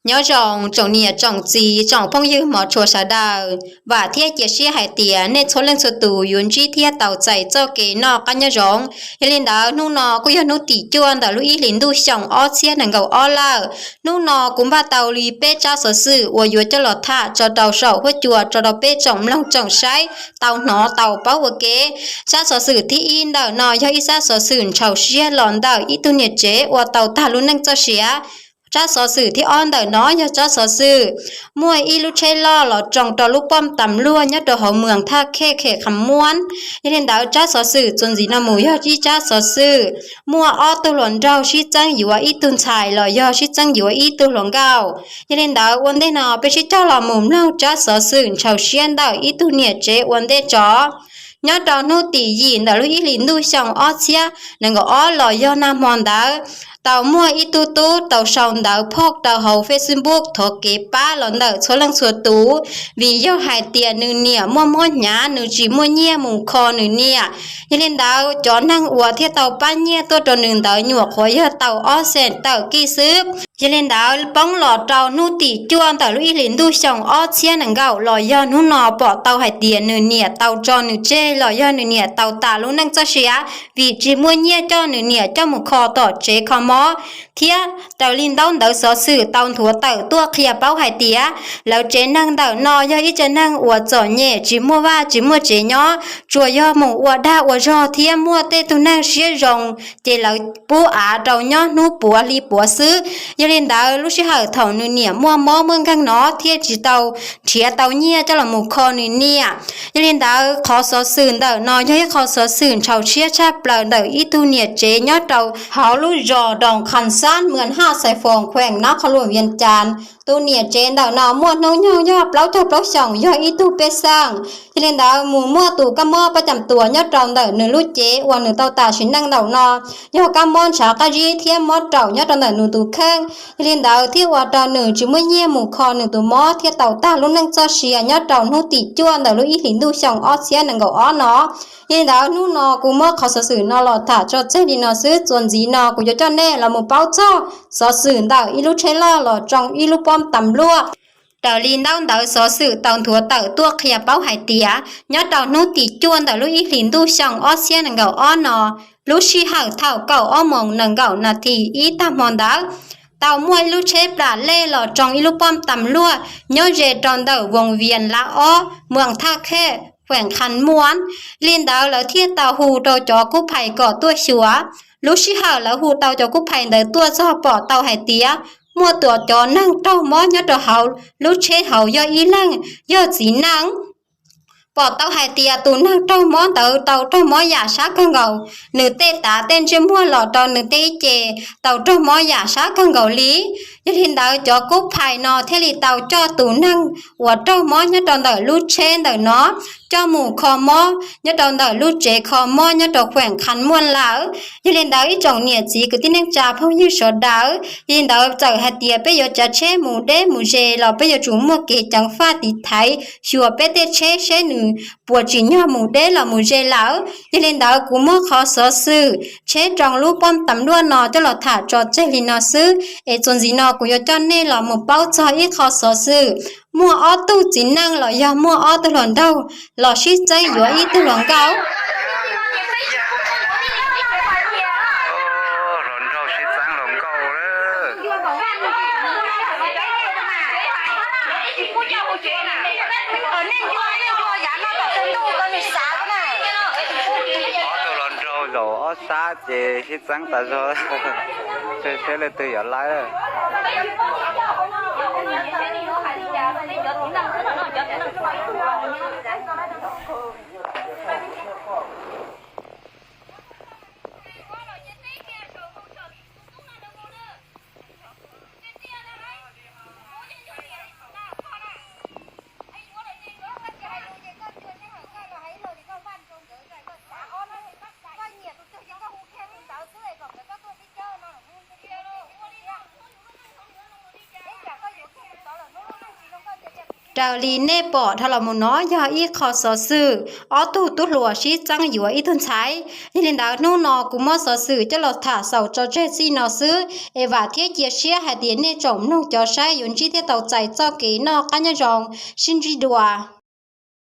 Nyob zoo tsoom niam tsoom txiv tsoom phooj ywg hmov tshua sawv daws, vam thiab cia siab hais tias nej txhua leej txhua tus yuav ntsib thiab tau txais txoj kev noj qab nyob zoo. Yog li ntawd hnub no kuj yog hnub tim cuaj ntawm lub ib hlis ntuj xyoo ob txhiab nees nkaum ob lawm. Hnub no kuv npaj tau li peb tsab xov xwm uas yuav coj los tham tso rau saum huab cua tso rau peb tsoom mloog tsoom saib tau hnov tau paub ua ke. Tsab xov xwm thib ib ntawm no yog ib tsab xov xwm ntshaus siab los ntawm ib tug niam tsev uas tau tag lub neej txoj sia. Tsab xov xwm thib ob ntawm no yog tsab xov xwm muaj ib lub tsheb loj los tsoo rau lub poj tam luaj nyob rau hauv moos Thaj Khej khem Kham Muab. Yog li ntawd tsab xov xwm txuas ntxiv no mus yog ib tsab xov xwm muaj ob tug hluas nraug sib txeeb yuav ib tug ntxhais los yog sib txeeb yuav ib tug hluas nkauj. Yog li ntawd ua ntej no peb sib cog los mus mloog tsab xov xwm ntshaus siab ntawm ib tug niam tsev ua ntej tso. Nyob rau hnub tim yim ntawm lub ib hlis ntuj xyoo ob txhiab nees nkaum ob los yog nag hmo ntawd, tau muaj ib tug tub tau sau ntawv phoj rau hauv Facebook thov kev pab los ntawm txhua leej txhua tus, vim yog hais tias nws niam muaj mob hnyav nws tsis muaj nyiaj mus kho nws niam. Yog li ntawd cov neeg uas thiaj tau pab nyiaj tuaj rau nws ntawd nyuam qhuav yog tau ob xees tawm kij xwb. Yog li ntawd poob los rau hnub tim cuaj ntawm lub ib hlis ntuj xyoo ob txhiab nees nkaum los yog hnub no pom tau hais tias nws niam tau tso nws tseg los yog nws niam tau tas lub neej txoj sia, vim tsis muaj nyiaj coj nws niam coj mus kho tom tsev kho mob. Thiab raws li ntaub ntawv xov xwm tau nthuav tawm tuaj qhia paub hais tias lawv tsev neeg ntawm no yog ib tsev neeg uas txom nyem tsis muaj vaj tsis muaj tsev nyob, tsuas yog mus ua dag ua zog thiab muaj tej tug neeg siab zoo ces lawv pub av rau nyob hnub puav hli puav xwb. Yog li ntawd lub sij hawm thaum nws niam muaj mob muaj nkeeg no thiaj tsis tau nrhiav tau nyiaj coj los mus kho nws niam. Yog li ntawd qhov xov xwm ntawm no yog ib qho xov xwm ntshaus siab tshaj plaws ntawm ib tug niam tsev nyob rau hauv lub zos Doos Khas Xab, moos Haj Xais Foos, khueem Nab Qhoo Luam, Vias Cas. Tus niam tsev ntawm no muaj hnub nyoog yog plaub caug plaub xyoos, yog ib tug pej xeem. Yog li ntawd mus muaj tus kab mob pab cam tuas nyob rau ntawm nws lub cev uas nws tau tas sim neej ntawm no, yog kab mob ntshav qab zib thiab mob raum nyob rau ntawm nws tus kheej. Yog li ntawd thiaj ua rau nws tsis muaj nyiaj mus kho nws tus mob thiaj tau tag lub neej txoj sia nyob rau hnub tim cuaj ntawm lub ib hlis ntuj xyoo ob txhiab nees nkaum ob no. Yog li ntawd hnub no kuv muab qhov xov xwm no los tham tso tseg li no xwb, txuas ntxiv no kuv yuav coj nej los mus paub txog xov xwm ntawm ib lub tsheb loj los tsoo ib lub poj tam luaj. Raws li ntaub ntawv xov xwm tau nthuav tawm tuaj qhia paub hais tias nyob rau hnub tim cuaj ntawm lub ib hlis ntuj xyoo ob txhiab nees nkaum ob no, lub sij hawm thaum kaum ob moos nees nkaum nas this ib tag hmo ntawd, tau muaj ib lub tsheb plam lej los tsoo ib lub poj tam luaj nyob ze rau ntawm voos Vias Lav ob, moos Thaj Khej, khueem Khas Muab. Li ntawd lawv thiaj tau hu rau cov kub phais kom tuaj xyuas. Lub sij hawm lawv hu tau cov kub phais ntawd tuaj txog pom tau hais tias muaj tuam cov neeg raug mob nyob rau hauv lub tsheb hauv yog ib leeg, yog txiv neej. Pom tau hais tias tus neeg raug mob ntawd tau raug mob yam sab kawg nkaus, nws tej tav tej ntsej muag los rau nws tej ib ce tau raug mob yam sab kawg nkaus li. Yog li ntawd cov kub phais no thiaj li tau coj tus neeg uas raug mob nyob rau ntawm lub tsheb ntawm no coj mus kho mob nyob rau ntawm lub tsev kho mob nyob rau khueem Khas Muab lawm. Yog li ntawd ib tsoom niam txiv kwv tij neej tsa phooj ywg sawv daws, yog li ntawd txawm hais tias peb yuav cav tsheb mus deb mus ze los peb yuav tsum muaj kev ceev faj tiv thaiv xyuas peb tej tsheb seb nws puas tsim nyog mus deb los mus ze lawm. Yog li ntawd kuv muab qhov xov xwm tsheb tsoo lub poj tam luaj no coj los tham tso tseg li no xwb, es txuas ntxiv no kuv yuav coj nej los mus paub txog ib qho xov xwm muaj ob tug txiv neej los yog muaj ob tug hluas nraug los sib txeeb yuav ib tug hluas nkauj. Hluas nraug sib txeeb hluas nkauj lawm. Ob tug hluas nraug zaum ob sab ces sib txeeb tas zog, seb leej twg yuav laib. Raws li nej pom dhau los mus no yog ib qho xov xwm ob tug tub hluas sib txeeb yuav ib tug ntxhais. Yog li ntawd hnub no kuv muab xov xwm coj los tham xaus tso tseg txij no xwb, es vam thiab cia siab hais tias nej tsoom mloog cov saib yuav ntsib thiab tau txais txoj kev noj qab nyob zoo, sib ntsib dua.